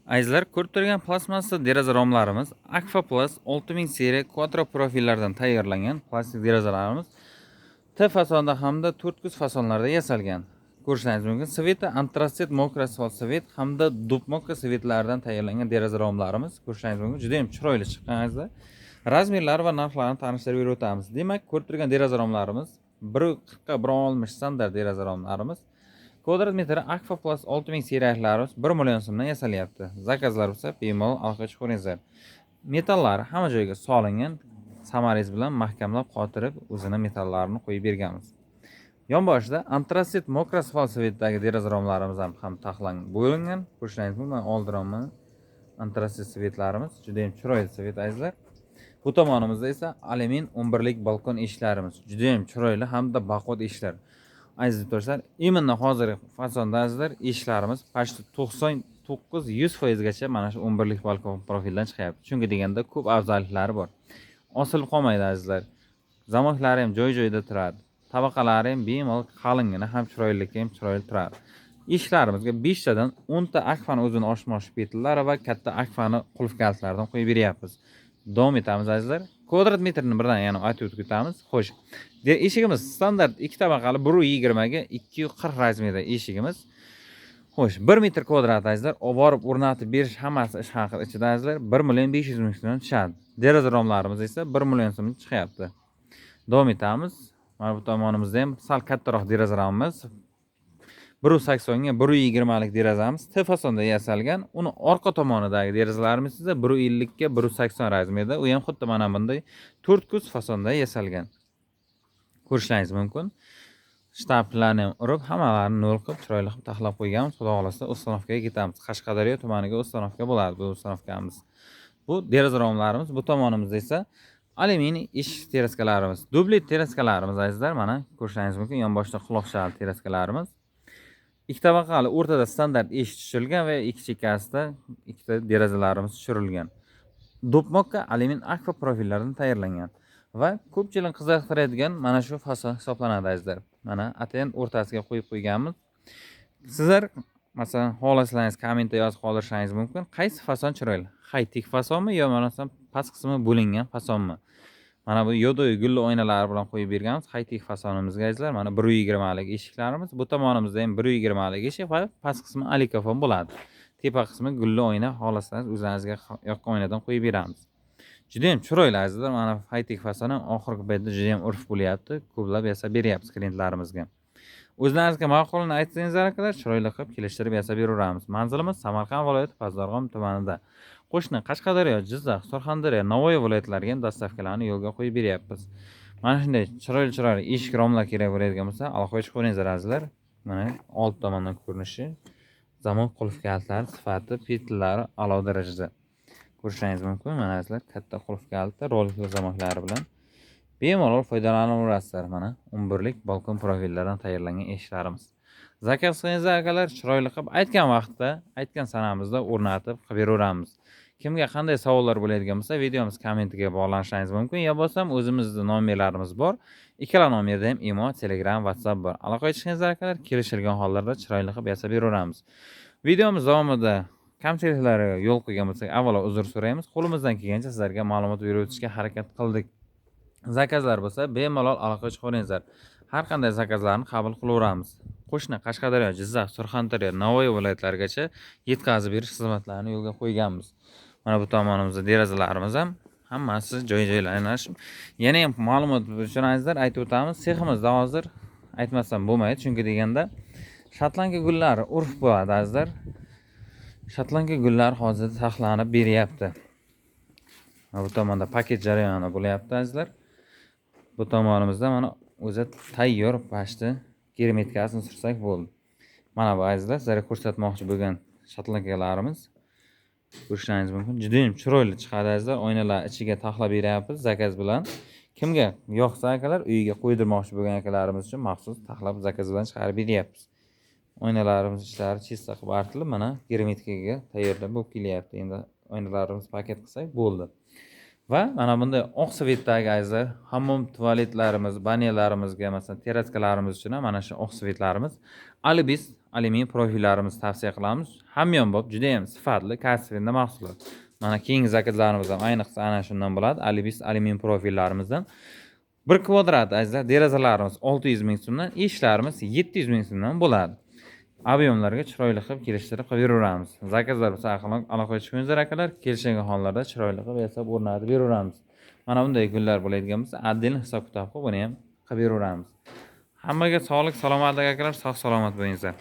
Azizlar, ko'rib turgan plastmassa deraza romlarimiz Akfa Plus 6000 seriya Quattro profillardan tayyorlangan plastik derazalarimiz T fasonda hamda to'rtko'z fasonlarda yasalgan. Ko'rishingiz mumkin. Цвет i antrasit мокрый цвет hamda дуб мокко цвет laridan tayyorlangan deraza romlarimiz, ko'rishingiz mumkin. Juda ham chiroyli chiqqan, azizlar. Razmerlari va narxlarini tanishtirib berib o'tamiz. Demak, ko'rib turgan deraza romlarimiz 1.40 ga 1.60 standart deraza romlarimiz. Kvadrat metri Akfa Plus 6000 seriyalarimiz 1 million so'mdan yasalyapti. Zakazlar bo'lsa, bemalol aloqaga chiqaveringizlar. Metallari hamma joyga solingan, саморез bilan mahkamlab qotirib, o'zini metallarini qo'yib berganmiz. Yonboshida antrasit мокрый цвет dagi deraza romlarimiz ham taxlan bo'lingan. Ko'rishingiz mumkin, man oldironman. Antrasit цвет larimiz juda ham chiroyli цвет, azizlar. Bu tomonimizda esa alyumin 11lik balkon eshiklarimiz juda ham chiroyli hamda baquvvat eshiklar. Aziz do'stlar, именно hozirgi fasonda, azizlar, eshiklarimiz почти 99 100 foizgacha mana shu 11lik balkon profildan chiqyapti. Chunki deganda ko'p afzalliklari bor. Osilib qolmaydi, azizlar. Zamoklari ham joy-joyida turadi. Tabaqalari ham bemalol qalingina ham chiroylilikka ham chiroyli turadi. Eshiklarimizga 5 tadan 10 ta Akfani o'zini oshma петля lari va katta Akfani qulf kalitlaridan qo'yib beryapmiz. Davom etamiz, azizlar. Kvadrat metrini birdan yana aytib o'tib ketamiz. Xo'sh, eshigimiz standart ikki tabaqali 1.20 ga 2.40 razmerda eshigimiz. Xo'sh, 1 metr kvadrat, azizlar, olib borib o'rnatib berish hammasi ish haqi ichida, azizlar, 1 million 500 ming so'mdan tushadi. Deraza romlarimiz esa 1 million so'mdan chiqyapti. Davom etamiz. Mana bu tomonimizda ham sal kattaroq deraza romimiz. 1.80 ga 1.20 lik derazamiz T fasonda yasalgan. Uni orqa tomonidagi derazalarimiz esa 1.50 ga 1.80 razmerda. U ham xuddi mana bunday to'rtko'z fasonda yasalgan. Ko'rishlaringiz mumkin. Shtamplarni ham urib, hammalarini nol qilib, chiroyli qilib taxlab qo'yganmiz. Xudo xohlasa, установка ga ketamiz. Qashqadaryo tumaniga установка bo'ladi bu установка miz. Bu deraza romlarimiz, bu tomonimizda esa alyuminiy eshik терезка larimiz. Dubli терезка larimiz, azizlar, mana ko'rishingiz mumkin, yonboshda quloqchali терезка larimiz. Ikki tabaqali, o'rtada standart eshik tushirilgan va ikki chekkasida ikkita derazalarimiz tushirilgan. Дуб мокко alyumin akfa profillardan tayyorlangan va ko'pchilik qiziqtiradigan mana shu fason hisoblanadi, azizlar. Mana atayin o'rtasiga qo'yib qo'yganmiz. Sizlar, masalan, xohlasangiz, kommentda yozib qoldirishingiz mumkin. Qaysi fason chiroyli? High-tech fasonmi yo masalan past qismi bo'lingan fasonmi? Mana bu yodoy gulli oynalari bilan qo'yib berganmiz high-tech fasonimizga, azizlar. Mana 1.20 lik eshiklarimiz. Bu tomonimizda ham 1.20 lik eshik va past qismi alikofon bo'ladi. Tepa qismi gulli oyna, xohlasangiz, o'zingizga yoqqan oynadan qo'yib beramiz. Juda ham chiroyli, azizlar. Mana high-tech fason ham oxirgi paytda juda ham urf bo'lyapti. Ko'plab yasab beryapmiz klientlarimizga. O'zlaringizga ma'qulini aytsangizlar, akalar, chiroyli qilib kelishtirib yasab beraveramiz. Manzilimiz Samarqand viloyati Pastdarg'om tumanida. Qo'shni Qashqadaryo, Jizzax, Surxondaryo, Navoiy viloyatlariga ham доставка larni yo'lga qo'yib beryapmiz. Mana shunday chiroyli chiroyli eshik romlar kerak bo'ladigan bo'lsa, aloqaga chiqaveringizlar, azizlar. Mana old tomondan ko'rinishi, zamok qulf kalitlari, sifati, петля lari a'lo darajada. Ko'rishingiz mumkin. Mana, azizlar, katta qulf kaliti, rolikli zamoklari bilan bemalol foydalanaverasizlar. Mana 11lik balkon profillaridan tayyorlangan eshiklarimiz. Zakaz qilingizlar, akalar, chiroyli qilib aytgan vaqtda, aytgan sanamizda o'rnatib qilib beraveramiz. Kimga qanday savollar bo'ladigan bo'lsa, videomiz kommentiga bog'lanishingiz mumkin. Yo bo'lmasam o'zimizni nomerlarimiz bor. Ikkala nomerda ham Imo, Telegram, WhatsApp bor. Aloqaga chiqingizlar, akalar, kelishilgan hollarda chiroyli qilib yasab beraveramiz. Videomiz davomida kamchiliklarga yo'l qo'ygan bo'lsak, avvalo uzr so'raymiz. Qo'limizdan kelgancha sizlarga ma'lumot berib o'tishga harakat qildik. Zakazlar bo'lsa, bemalol aloqaga chiqaveringizlar. Har qanday zakazlarni qabul qilaveramiz. Qo'shni Qashqadaryo, Jizzax, Surxondaryo, Navoiy viloyatlarigacha yetkazib berish xizmatlarini yo'lga qo'yganmiz. Mana bu tomonimizda derazalarimiz ham hammasi joy-joylariga. Yana ham ma'lumot uchun, azizlar, aytib o'tamiz. Seximizda hozir aytmasam bo'lmaydi, chunki deganda шотландка gullari urf bo'ladi, azizlar. Шотландка gullari hozir taxlanib beryapti. Mana bu tomonda paket jarayoni bo'lyapti, azizlar. Bu tomonimizda mana o'zi tayyor, почти герметика sini sursak bo'ldi. Mana bu, azizlar, sizlarga ko'rsatmoqchi bo'lgan шотландка larimiz. Ko'rishingiz mumkin. Juda ham chiroyli chiqadi, azizlar. Oynalar ichiga taxlab beryapmiz zakaz bilan. Kimga yoqsa, akalar, uyiga qo'ydirmoqchi bo'lgan akalarimiz uchun maxsus taxlab zakaz bilan chiqarib beryapmiz. Oynalarimiz ichlari чисто qilib artilib, mana герметика ga tayyorlab bo'lib kelyapti. Endi oynalarimiz paket qilsak bo'ldi. Va mana bunday oq цвет dagi, azizlar, hammom tualetlarimiz, баня larimizga, masalan, терраска larimiz uchun ham mana shu oq цвет larimiz Alibis Alyumin profillarimizni tavsiya qilamiz. Hamyonbop, juda ham sifatli, качественный mahsulot. Mana keyingi zakazlarimiz ham ayniqsa ana shundan bo'ladi. Alibis alyumin profillarimizdan. 1 kvadrat, azizlar, derazalarimiz 600 ming so'mdan, eshiklarimiz 700 ming so'mdan bo'ladi. Объем larga chiroyli qilib kelishtirib qilib beraveramiz. Zakazlar bo'lsa, aloqaga chiqingizlar, akalar, kelishgan hollarda chiroyli qilib yasab o'rnatib beraveramiz. Mana bunday gullar bo'ladigan bo'lsa, отдельно hisob kitob qilib buni ham qilib beraveramiz. Hammaga sog'lik, salomatlik, akalar, sog' salomat bo'lingizlar.